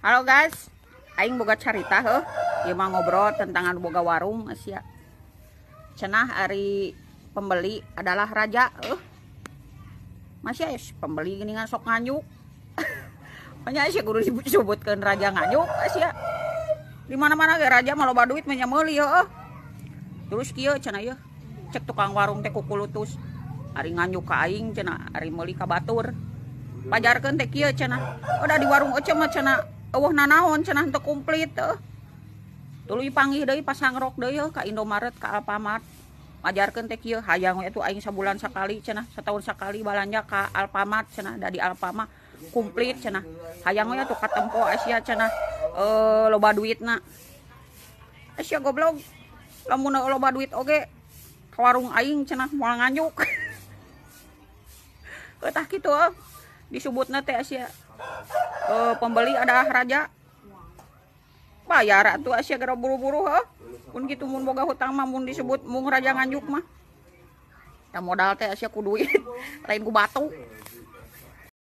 Halo guys, aing boga carita heuh. Ieu mah ngobrol tentang anu boga warung sia. Cenah ari pembeli adalah raja heuh. Masih aya pembeli geuningan sok nganjuk. Nya sia kudu disebutkeun raja nganjuk sia. Di mana-mana ge raja mah loba duit mah nya meuli heuh. Terus kieu cenah ieu, cek tukang warung teh kukulutus. Ari nganjuk ka aing cenah, ari meuli ka batur. Pajarkeun teh kieu cenah. Udah di warung ece mah cenah eueuh nanaon cenah teu komplit heuh. Tuluy panggih deui pasangrok deui ka Indomaret ka Alfamart. Majarkeun teh kieu hayang we atuh aing sabulan sakali cenah, satahun sakali balanja ka Alfamart cenah, da di Alfamart komplit cenah. Hayang we atuh katempo sia cenah loba duitna. Sia goblok. Lamun loba duit oge ka warung aing cenah moal nganjuk. Tah kitu heuh. Disebutna teh sia pembeli adalah raja. Bayar atuh sia gara buru-buru heuh. Mun kitu mun boga hutang mah mun disebut mung raja nganjuk mah. Tah modal teh sia ku duit, lain ku batu.